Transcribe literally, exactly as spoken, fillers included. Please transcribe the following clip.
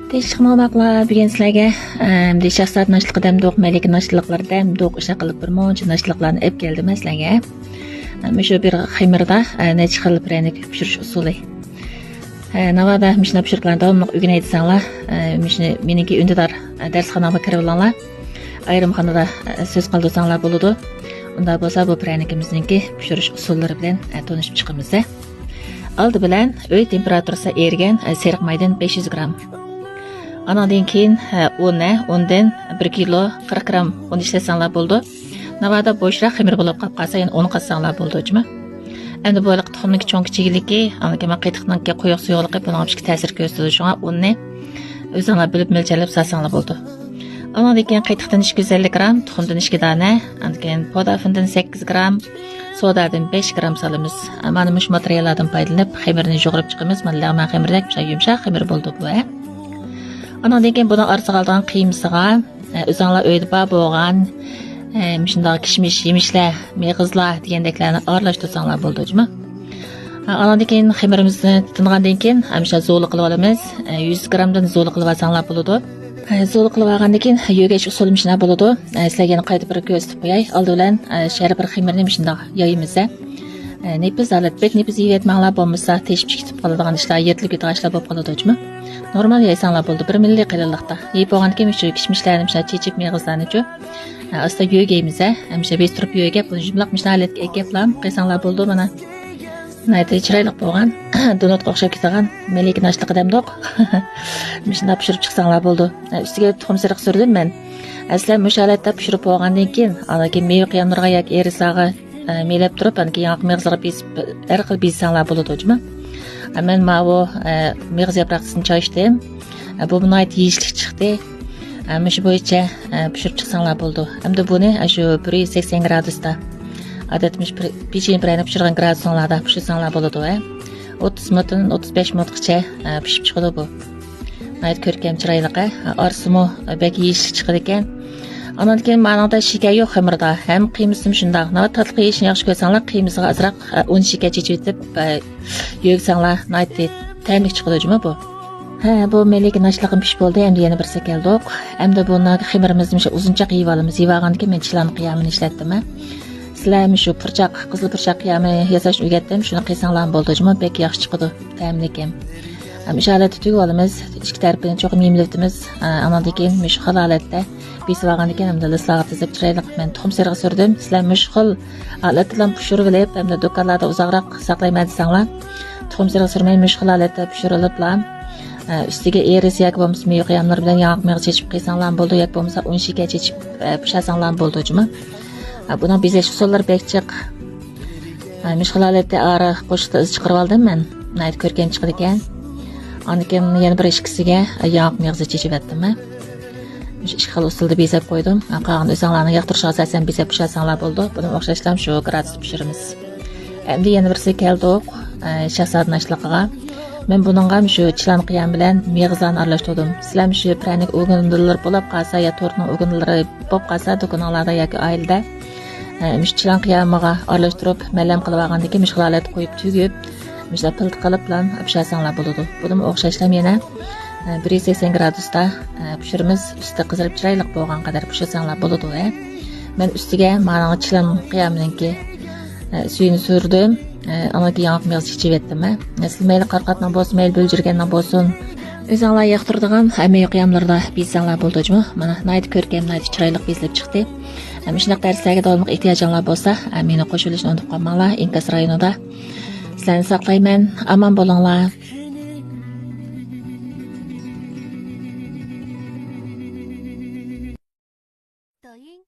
تىنچلىق موماقلار، بۈگۈن سىلەرگە، ئەمدى شاھزادە ناشتىلىقى دەمدۇق، مەلىكە ناشتىلىقلىرى دەمدۇق، ئىشلار قىلىپ بىر مۇنچە ناشتىلىقلارنى ئېلىپ كەلدىم سىلەرگە. مۇشۇ بىر خېمىردا، ئە، نەچچە خىل پىرەنىك پىشۇرۇش ئۇسۇلى. ئە، ناۋادا مۇشۇنداق پىشۇرۇقلارنى داۋاملىق ئۆگىنەي دېسەڭلار، ئە، مۇشۇنى مېنىڭكى ئۈندىدار، ئە، دەرسخانامغا كىرىۋېلىڭلار. ئايرىم خانىدا، ئە، سۆز قالدۇرساڭلار بولىدۇ. ئۇنداق بولسا بۇ پىرەنىكىمىزنىڭكى پىشۇرۇش ئۇسۇللىرى بىلەن، ئە، تونۇشۇپ چىقىمىز. ئالدى بىلەن ئۆي تېمپېراتۇرىسىدا ئېرىگەن، ئە، سېرىق مايدىن بەش يۈز گرام. ئانىڭدىن كېيىن، ئە، ئۇن، ئە، ئۇندىن بىر كىلو قىرىق گرام ئۇن ئىشلەتسەڭلار بولىدۇ. ناۋادا بوشراق خېمىر بولۇپ قاپ قالسا، يەنە ئۇن قاتساڭلار بولىدۇ، جۇمۇ. ئەمدى بۇ ھېلىقى تۇخۇمنىڭكى چوڭ كىچىكلىكى، ئاندىن كېيىن قېتىقنىڭكى قويۇق سۇيۇقلۇقى بۇنىڭغا بىر تەسىر كۆرسىتىدۇ. شۇڭا ئۇننى ئۆزۈڭلار بۆلۈپ مۆلچەرلەپ سالساڭلار بولىدۇ. ئانىڭدىن كېيىن قېتىقتىن ئىككى يۈز ئەللىك گرام، تۇخۇمدىن ئىككى دانە، ئاندىن كېيىن پودافىندىن سەككىز گرام، سودادىن بەش گرام سالىمىز. مانا مۇشۇ ماتېرىياللاردىن پايدىلىنىپ خېمىرنى يۇغۇرۇپ چىقىمىز. مانا لەغمەن خېمىردەك مۇشۇنداق يۇمشاق خېمىر بولىدۇ بۇ، ھە. ئانىڭدىن كېيىن بۇنىڭ ئارىسىغا ئالىدىغان قىيمىسىغا، ئە، ئۆزۈڭلار ئۆيدە بار بولغان، ئە، مۇشۇنداق كىشمىش، يېمىشلەر، مېغىزلار دېگەندەكلەرنى ئارىلاشتۇرساڭلار بولىدۇ، جۇمۇ. ئانىڭدىن كېيىن خېمىرىمىزنى تىنغاندىن كېيىن، مۇشۇنداق زۇۋۇلا قىلىپ ئالىمىز. ئە، يۈز گرامدىن زۇۋۇلا قىلىپ ئالساڭلار بولىدۇ. ئە، زۇۋۇلا قىلىپ ئالغاندىن كېيىن يۆگەش ئۇسۇلى مۇشۇنداق بولىدۇ. ئە، سىلەرگە يەنە قايتا بىر كۆرسىتىپ قوياي. ئالدى بىلەن، ئە، شەرە بىر خېمىرنى مۇشۇنداق يايىمىز، ھە. ئە، نېپىز ھالەت، بەك نېپىز يېيىۋەتمەڭلار، بولمىسا تېشىپ چىقىپ قالىدىغان ئىشلار، يىرتىلىپ كېتىدىغان ئىشلار بولۇپ قالىدۇ، جۇمۇ. نورمال يايساڭلار بولىدۇ، بىر مىللىي قېلىنلىقتا. يېيىپ بولغاندىن كېيىن مۇشۇ كىشمىشلەرنى مۇشۇنداق چېچىپ، مېغىزلارنىچۇ، ئە، ئاستا يۆگەيمىز، ھە. ھەمىشە بېسىتىپ يۆگەپ، بۇنى يۇمىلاق مۇشۇنداق ھالەتكە ئەكەپلا قىلساڭلار بولىدۇ، مانا. ناھايىتى چىرايلىق بولغان، دونۇتقا ئوخشاپ كېتىدىغان مەلىكە ناشتىلىقى دەمدۇق. مۇشۇنداق پىشۇرۇپ چىقساڭلار بولىدۇ. ئە، ئۈستىگە تۇخۇم سېرىق سۈردۈم مەن. ئە، سىلەر مۇشۇ ھالەتتە پىشۇرۇپ بولغاندىن كېيىن، ئاندىن كېيىن مېۋە قىياملىرىغا ياكى ئېرىساغا، ئە، مېلەپ تۇرۇپ، ئاندىن كېيىن ياڭاق مېغىزىغا بېسىپ، ھەر خىل بېزىسەڭلار بولىدۇ، جۇمۇ. ئە، مەن ماۋۇ، ئە، مېغىز ياپراقچىسىنى چاچتىم. ئە، بۇ ناھايىتى يېيىشلىك چىقتى. ئە، مۇشۇ بويىچە، ئە، پىشۇرۇپ چىقساڭلار بولىدۇ. ئەمدى بۇنى، ئە، شۇ بىر يۈز سەكسەن گرادۇستا، ئادەتتە مۇشۇ پىر-، پېچىنە پىرەنىك پىشۇرغان گرادۇسىڭلاردا پىشۇرساڭلار بولىدۇ، ھە. ئوتتۇز مىنۇتتىن ئوتتۇز بەش مىنۇتقىچە، ئە، پىشىپ چىقىدۇ بۇ. ناھايىتى كۆركەم، چىرايلىق، ھە. ئارىسىمۇ، ئە، بەك يېيىشلىك چىقىدىكەن. ئاندىن كېيىن مانىڭدا شېكەر يوق خېمىردا. ھەم قىيمىسىمۇ شۇنداق. ناۋادا تاتلىق يېيىشنى ياخشى كۆرسەڭلار، قىيمىسىغا ئازراق، ئە، ئۇن شېكەر چېچىۋېتىپ، ئە، يۆگىسەڭلار ناھايىتى تەملىك چىقىدۇ جۇمۇ بۇ. ھە، بۇ مەلىكە ناشتىلىقىم پىشىپ بولدى، ئەمدى يەنە بىرسى كەلدۇق. ئەمدى بۇنى خېمىرىمىزنى مۇشۇ ئۇزۇنچە قىيىۋالىمىز. يېۋالغاندىن كېيىن مەن چىلان قىيامىنى ئىشلەتتىم، ھە. سىلەر مۇشۇ پۇرچاق، قىزىل پۇرچاق قىيامى ياساشنى ئۆگەتتىم، شۇنى قىيساڭلارمۇ بولىدۇ جۇمۇ، بەك ياخشى چىقىدۇ، تەملىك ھەم. ھەم شۇ ھالەتتە تۈگۈۋالىمىز، ئىككى تەرىپىنى چوقۇم يېمىلىۋېتىمىز. ئانىڭدىن كېيىن مۇشۇ خىل ھالەتتە بېسىۋالغاندىن كېيىن، ئەمدى لىسلارغا تىزىپ چىرايلىق مەن تۇخۇم سېرىقى سۈردۈم. سىلەر مۇشۇ خىل ھالەتتىلا پىشۇرۇۋېلىپ، ئەمدى دۇكانلاردا ئۇزاقراق ساقلايمەن دېسەڭلار، تۇخۇم سېرىق سۈرمەي مۇشۇ خىل ھالەتتە پىشۇرۇلۇپلا، ئە، ئۈستىگە ئېرىس ياكى بولمىسا مېۋە قىياملىرى بىلەن ياڭاق مېغىز چېچىپ قىيساڭلارمۇ بولىدۇ، ياكى بولمىسا ئۇن شېكەر چېچىپ، ئە، پىشۇرساڭلارمۇ بولىدۇ جۇمۇ. ئە، بۇنىڭ بېزەش ئۇسۇللىرى بەك جىق. ئە، مۇشۇ خىل ھالەتتە ئارا قوشۇقتا ئىز چىقىرىۋالدىم مەن. ناھايىتى كۆركەم چىقىدىكەن. ئاندىن كېيىن يەنە بىر ئىككىسىگە، ئە، ياڭاق مېغىزى چېچىۋەتتىم مەن. مۇشۇ ئىككى خىل ئۇسۇلدا بېزەپ قويدۇم. قالغىنى ئۆزۈڭلارنىڭ ياقتۇرۇشىغا ئاساسەن بېزەپ پىشۇرساڭلار بولىدۇ. بۇنىمۇ ئوخشاشلا شۇ گرادۇستا پىشۇرىمىز. ئەمدى يەنە بىرسى كەلدۇق، ئە، شاھزادە ناشتىلىقىغا. مەن بۇنىڭغا شۇ چىلان قىيام بىلەن مېغىزلارنى ئارىلاشتۇردۇم. سىلەر شۇ پىرەنىك ئۇگۇنلىرى بولۇپ قالسا يا تورتنىڭ ئۇگۇنلىرى بولۇپ قالسا، دۇكىنىڭلاردا ياكى ئائىلىدە، ئە، مۇشۇ چىلان قىيامىغا ئارىلاشتۇرۇپ، مەلەم قىلىپ ئالغاندىن كېيىن مۇشۇ ھالەتتە قويۇپ تۈگۈپ، مۇشۇنداق پىلتە قىلىپلا پىشۇرساڭلار بولىدۇ. بۇنىمۇ ئوخشاشلا يەنە، ئە، بىر يۈز سەكسەن گرادۇستا، ئە، پىشۇرىمىز. ئۈستى قىزىرىپ چىرايلىق بولغان قەدەر پىشۇرساڭلار بولىدۇ، ھە. مەن ئۈستىگە مانا چىلان قىيامىنىڭكى، ئە، سۈيىنى سۈردۈم. ئە، ئاندىن كېيىن ياڭاق مېغىز چېچىۋەتتىم، ھە. سىلەر مەيلى قارىقاتنىڭ بولسۇن، مەيلى بۆلجۈرگەننىڭ بولسۇن. ئۆزۈڭلار ياقتۇرىدىغان، ئە، مېۋە قىياملىرىدا بېزىسەڭلار بولىدۇ جۇمۇ. مانا ناھايىتى كۆركەم، ناھايىتى چىرايلىق بېزىلىپ چىقتى. ئە، مۇشۇنداق دەرسلەرگە داۋاملىق ئېھتىياجىڭلار بولسا، ئە، مېنى قوشۇۋېلىشنى ئۇنتۇپ قالماڭلار. ئىنكاس رايونىدا سىلەرنى ساقلايمەن. ئامان بولۇڭلار. 抖音